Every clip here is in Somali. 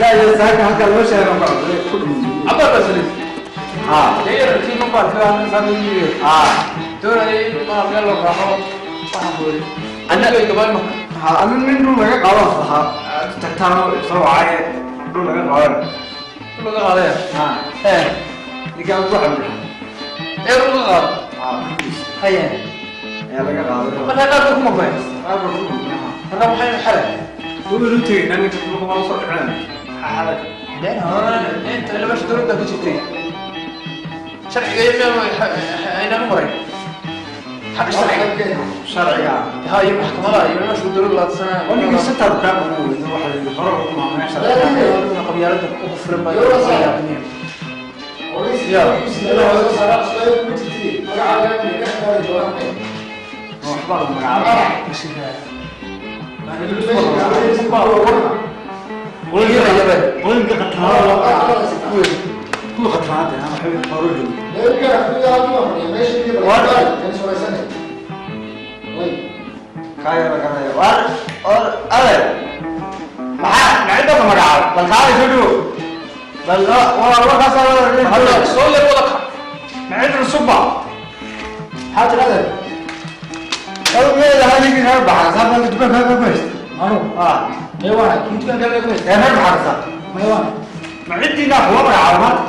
Ilaa iyo saaka halkaa loo sheego ku dhumiyey. Cabaar baa salis. Ha. Dee yarkii ma baarka saan Ha. doonayay in ma meel loo raaco, waxaan ku yidhi aniga gabay marka. Ha, anu nin dhul laga qaado lahaa tagtaan soo wacay, dhul laga qaadan. Dhul laga qaadaya? Ha. Ee. Ninkaan ku xamil. Ee, dhul laga qaado? Ha, dhulkiisa. Haye. Ayaa laga qaaday. Marka qaar bay ku maqleen. Qaar baa ku dhumiyey. Marka waxay xalay. Wuu u tegey ninka, dhulka waa soo dhaceen. Xaalad. Inta ila meesha dowladda ka jirtay sharciga iyo meel aynaan u maray xagga sharciga. Sharciga. Ha, iyo maxkamadaha iyo meesha dowladda laadsanaa. Oo ninkii shantaad kaa qaban weydo, waxa la yidhi hore ugu maamulay sharciga. Qabyaaladda ugu furan baa yaabinaya. Waxbaa la magacaabay. Qolinka qatanaada, kuwa qatanaada ama waxay hore joogay. Kaaya garanaya. Waar or adeer, maxaa macidda la magacaabo? Bal kaala soo dhawo, bal waa warkaas. Hadda soo yar wada kac. Macid cusubba. Maxaa tirahdeen? Leedahay ninkii reer baxarsa halka dukaanka ku haysta. Anu? Ah. May waana kii dukaanka ku haysta. Ee reer baxarsa. May waana. Maciddiina wax loo magacaabo maanta?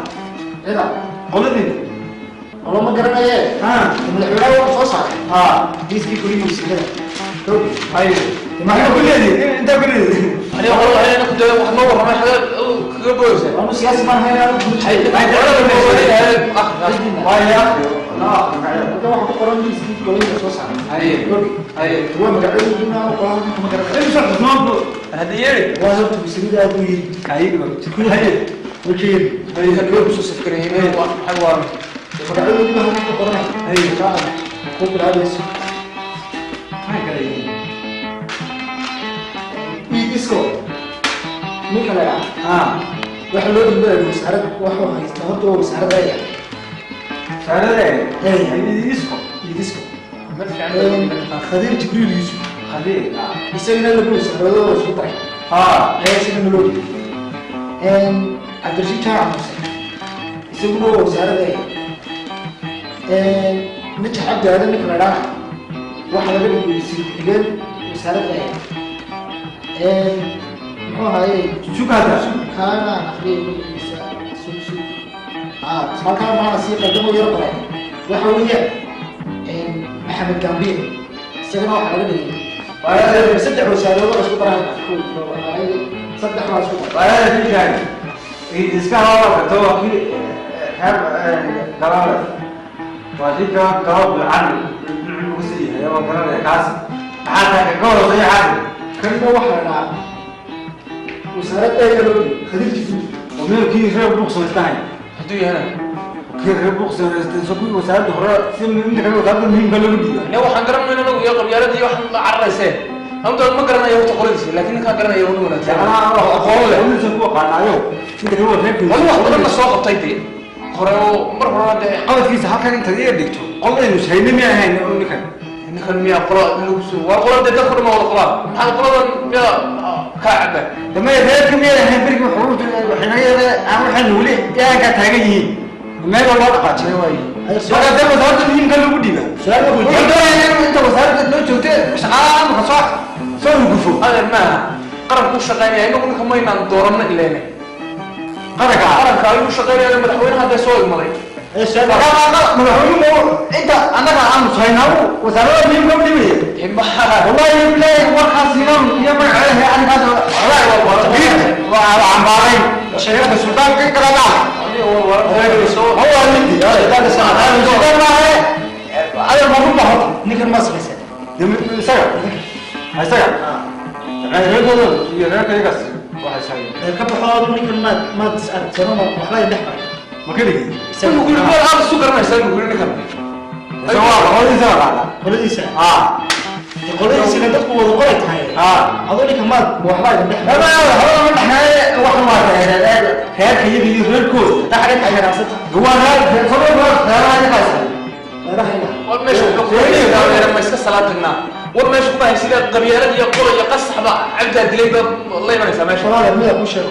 Cida? Qoladiina. Qolo ma garanaye. Ha. Madaxweynaha wuxuu soo saaray ha liiskii guryihi wasiirada. Haye, maxaa ku leedihi intaa ku leedihi? Aniga qolo waxay ku dayeen wax noo warramay, xagee kaga boodaysa? Anu siyaasi baan haynaa, anu waayo halkan waxaa ku qoran liiskii golihiisa soo saaray. Haye haye. Waa magacyadooda, anu qolaha ninka ma garanayo. Imsa cusmaan? Hadda yeeri. Waa horta wasiirada aad u yiri. Haye. Way ka yiri. Haye, kusoo safgareeyay maxay waaran? Magacyadoodii baa halkan ku qoranay. Haye. Kaa ku bilaabayso. Maxay kala yihiin? Iidisko ninka la dhaha waxa loo dhiibay wasaarad, wuxuu haystaa horta waa wasaaradda aya. Wasaaradee? Isco. Iidisko. Khadiir Jibriil Yuusuf. Khadiir. Isagana laba wasaaradood oo isku daray ayaa isagana loo dhiibay. Cabdirashiid Jaamac Muuse isaguna waa wasaaradda aya. Najax Cabdi Aadan ninka la dhaha waxaa laga dhigay wasiir ku-xigeen wasaaradda aya. Muxuu ahaaye? Sugada. Kaana aan akhriyay magaciisa, sug sug, halkaan maana sii qaldamo yar qoray. Waxa weeyaan Maxamed Gambiye isagana waxaa laga dhigay saddex wasaaradood oo isku daray, saddex baa isku daray. Waayada ninkan iska hawlkato waa kii reer galaale, waa kii galo bilcan bilcan ugu sii yahay, waa garanaya kaas. Maxaa tahay ka hooseeya xaasi? Kanna waxaa la dhahaa wasaarad ayaa loo dhigay Khadiir Jibriil. Oo meel kii reer buuq samaystahay. Hadduu yahana. Kii reer buuq samaystay soo kuwii wasaaradda hore si inta kale wasaaradda muhiimka loogu dhiiba. Ne, waxaan garanayna anagu iyo qabyaaladii waxaan la cararaysee anta ma garanayo horta qoladiisa, laakiin ninkaan garanaya wani wanaagsan, aqoon leh. Qoladiisa ku aqaanaayo, inta kale waa reerkiisa. Wali wax badanna soo qabtay dee hore oo mar horena dee. Qabadkiisa halkan intaad iga dhigto, qoladaynu hayna miya ahayn ninkan? Ninkan miyaa qola lagu soo waa qola dee, dadku dhan waa wada qolaa. Maxaa qoladan miyaa kaa caba? Damay reerka miyay ahayn berigii xuruurta waxay aan waxaynu weli yaankaa taagan yihiin meel loo dhaqaajiyo waaye. Marka dee wasaaradda muhiimka lagu dhiiba, wuxuu doonaya inuu inta wasaaradda loo joogto shaqaalaha amarka soo hugufo. Adeer, maaha qaranku u shaqaynaya, inagu ninka maynaan dooranna ileene. Qaranka. Qaranka ayuu u shaqaynaya, madaxweynaha dee soo igmaday. Madaxweynuhu inta annaga aanu haynaa wasaaradda muhiimka u dhibaya. Maxaa? Wallahi bilahi, warkaas inaan iyo magaceeda arrinkaas Wallahi waa waa cambaarayn sheekada suldaanka kala dhaca. هو اللي sultaan maahe adeer, ma run ba horta? Ninkan ma samaysan. Isaga isaga reerkooda iyo reerka iyagaas waxay sheegeen. Reer ka baxo adu ninkan maad is aragtano, ma waxba ay dhex maray? Ma keligii? Wuxuu ku yidhi meel aad isu garanaysaa buu ku yidhi ninkan. Isaga waa qoladiisa waa qaada. Qoladiisa. Ah. Dee qoladiisina dadku wada qoray tahay. Ah. Aduu ninka maad waxba ay dhex lama waxba lama dhexnaaye, waxan waa reerka iyaga iyo reerkooda. Taa xagee ka xiraasanta? Waa reer reeraha iyagaas. Reerahayga. War meesha wuxuu ku yidhi ma iska salaad tagnaa? War meesha kuma haysida qabyaalad iyo qolo iyo qasaxba cabdaa dilay baa la imanaysaa meesha. Walaal mid ku sheego.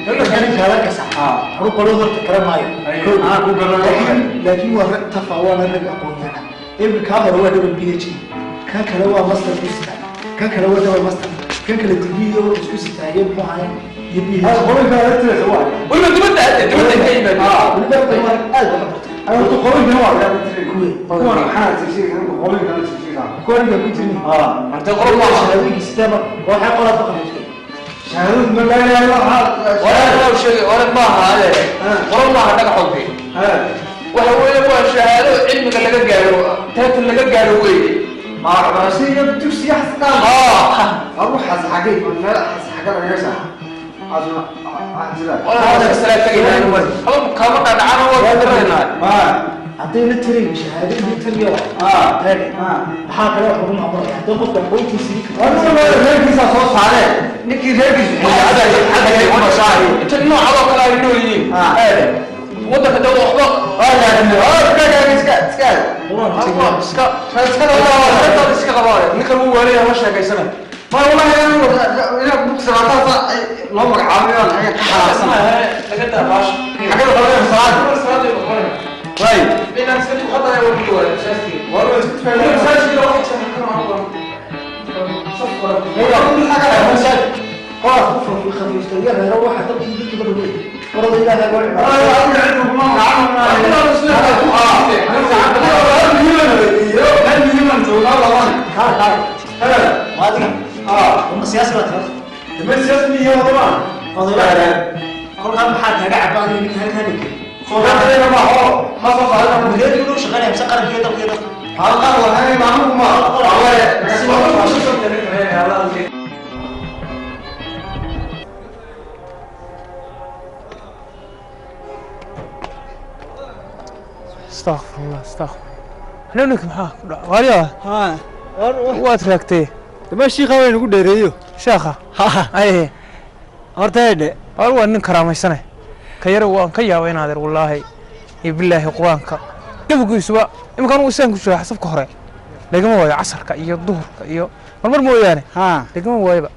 Kan kala ka sax. Anu qolo horta kala maayo. Ku garan. Laakiin waa rag tafa, waa rag aqoon-yahan. Ibn Kamar waa double PhD. Kan kale waa master ku sitaa. Kan kale waa double master. Kan kale degree oo isku sitaa iyo muxuu ahaay iyo PhD. Qoloyinka agtiisa waa. Weliba dibadda aad dibadda ka yimaadeen. Weliba waa aad wax bartay. Horta qoloyinka waa kuwan maxaa sheegay qoloyinka sheegay. Kuwan ku jirin. Horta qolo maaha. Shahaadooyinka sitaa waxay qolad ku qabatay. Shahaadadu ma leeyahay waxa. Warar loo sheegay warar maaha ade. Qolo maaha dhagaxoodii. Waxa weeye waa shahaado cilmiga laga gaaro, title laga gaaro weeye. Ma waxbarashada dugsiga xastaa. Abu xas xagay meel xas xagga laga sax. Asma jira. Walaal salaad tagaynaa. Haba kaama dhacana waa daraynaa. Ma Hadday la tirin shahaado iyo taliyo. Maxaa kale wax lagu maamulaya haddii qofka aqoontiisii Waa reerkiisa soo saareen. Ninkii reerkiisa Inta nooca oo kale ay nool yihiin. Aade. Waddanka dawladda waxba iska iska iska iska qabaa. Ninkan wuu waanaya ma sheekaysana. Ma wallahi inuu ku salaata loo magacaabo aan ka xalaasana. Laga daabash. Xagga qolada salaad. Salaad ay noqonayaan. Way. Inaan iska tuqadaya waa ku waa masaajidka. Waa isku Faa'iido masaajidka waxa saxan karo aan waa. Saf wara. Qof ku khafiiftay iyo reero waxa dalkii dadka badan weey. Qorada Ilaahay waa kaa kaa. Waa adiga. Uma siyaasi baa tahay. Odayada. Kolkaan maxaa kaaga cabaanaya ninka halkaa dhigay? Mideed inuu shaqeynaya mise qarankiyo dalkiyo dadka? Astaghfirullah, astaghfir. Ninka maxaa ku dhaca? Waaliyaa. Waad raagtay. Dama shiikha weyn ugu dheereeyo. Sheekha. Ay. Horta hedhe. War waa nin karaamaysanay. Ka yar waan ka yaabay inaad ir wallaahi. Iyo billaahi quraanka. Gabugiisuba imkaan uu isaan ku jiro xasabka hore. Lagama waayo casarka iyo duhurka iyo marmar mooyaane. Lagama waayaba.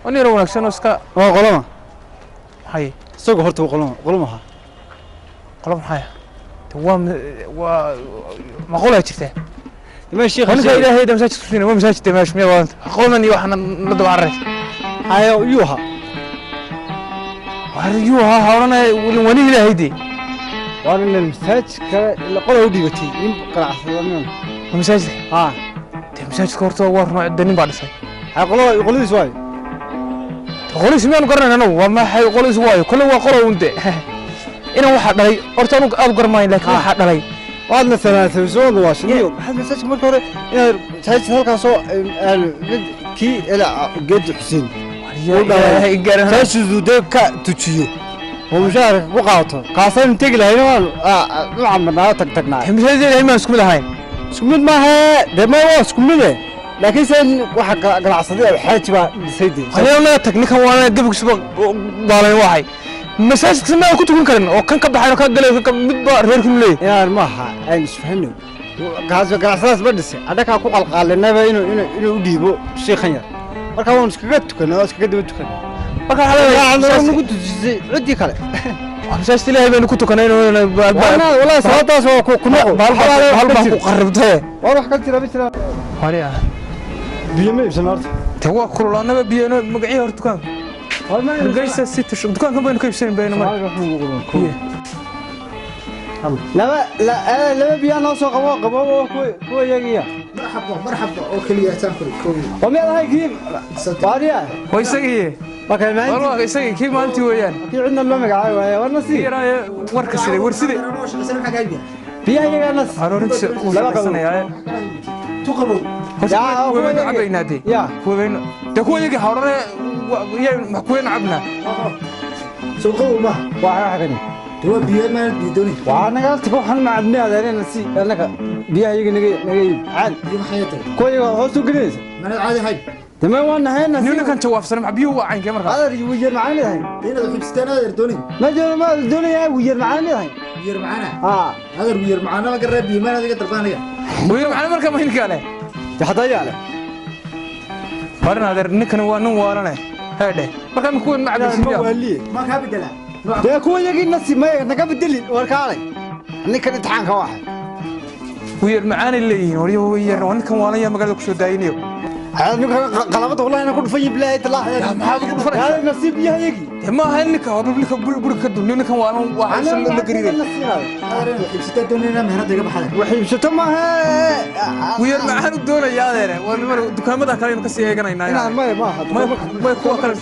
Waa nin yar wanaagsan oo iska Waa qoloma. Maxay? Isagu horta waa qoloma, qoloma ha. Qolo maxay? Waa waa ma qolaa jirtaa? Dama shiikha Ninka Ilaahay da masaajidka ku siinay waa masaajidka meesha miyaa waa qolnan iyo waxna la daba carray. Hayo yuha. War yuha hawlana wani Ilaahay dee. Waa in masaajidka la qola u dhiibatay nin qanacsada nin. Masaajidka? Dee masaajidka horta waa run nin baa dhisay. Ha qolo qoladiis waay. Qoladiis miyaanu garanayn anagu waa maxay qoladiis waayo kale waa qolo uun dee. Inaan waxa dhalay horta anigu aad u garanayn laakiin waxa dhalay. Waad la salaatay soo waa shiniyo. Maxaad masaajidka marka hore inaad masaajidka halkaas oo mid kii ila geed Xuseen. Masaajidku dee ka tujiyo. Oo mushaharka ku qaato. Kaasaan tegi lahayn waan u camarnaa tag tagnaa. Masaajidka ilaahay ma isku mid ahayn. Isku mid maaha, dee ma waa isku mid eh. Laakiin se waxa ganacsaday oo xaaji baa dhisay dee. Aniga naga tag ninkan waa gabigisuba baalan waxay. Masaajidka ma ku tukan karin oo kan ka baxay oo ka galay kan mid baa reerku leeyahay. Inaan maaha aan isfahanno. Kaas ganacsadaas ma dhisay. Annaga ku qalqaalinayba inuu u dhiibo sheekhan yar. Marka waan iskaga tukanay, waan iskaga daba tukanay. Marka waxa leeyahay nagu tujisay ciddii kale. Waa masaajidka Ilaahay baynu ku tukanay inuu Wallahi sababtaas waa ku noqo. Hal baa ku qarribtay. Waa wax ka jira ma jiraan. Waliya. Biyo ma iibsan horta. Te waa kululaanaba biyo inoo magacii hor dukaanka. Hargeysa City Shop dukaanka baynu ka iibsanin baynu mar. Laba laba biyo noo soo qabo qabo kuwa iyagiya. Marxaba marxaba oo kaliya taan kuri koobi. Waa meel ahay kii Waliya. Waa isagii. Waa kay maalintii. Waa isagii kii maalintii weeyaan. Kii cidna loo magacaabay waaye war nasi. Yaraaye warka siday war siday. Biyaha iyaga nas. Aroorintiisa uu shaqaysanayaa. Tu qabo. Ya kuwa baynu cabaynaa dee. Kuwa baynu dee kuwa iyagii hawrane yaa kuwa cabnaa. Soo qabo ma. Waa waxa kani. Dee waa biyo ma diidoni. Waa naga tago waxaan ma cabnaa adeerena si annaga biyaha iyaga naga naga iib. Caad. Biyo maxay tahay? Kuwa iyaga hoos u gelinaysa. Mana caadi ahayn. Dee ma waan nahayna si. Ninkan jawaabsan ma biyuhu waa caynkee markaa. Adeer wiyar macaan leedahay. Inaad xubstaan adeer dooni. Ma jiro ma doonaya wiyar macaan leedahay. Wiyar macaan. Ha. Adeer wiyar macaan ma garab biyo ma adiga dalbanaya. Wiyar macaan markaa ma hinka leh. Dee hadaa yaa leh. Warin adeer, ninkani waa nin waalane. Heedhe, marka imika kuwan ma cabaysiiyaa? Waaliye. Ma kaa bedelaa? Dee kuwa yagii nasi maya naga bedelin. Warkaalay, ninkan imtixaanka waxay Wiyar macaanay leeyihiin. Waryo wiyar, waa ninkan waalan yaa magaalada kusoo daayinayo. Ninka qalabada wallahi inaan ku dhufan yihi, bilaahi talaahi. Maxaad ugu dhufanaysaa? Hada nasiib biyaha yagii. Dee ma aha ninka waa ninka buriga ka dul, ninkan waalan waa la gariiray. Iibsataa doonayna, meherada iga baxda. Wax iibsato maaha. Wiyar macaan u doonaya adeere. Waa niman dukaamada kale aynu kasii eeganaynaa. Inaan maya maaha. May, kuwa kale.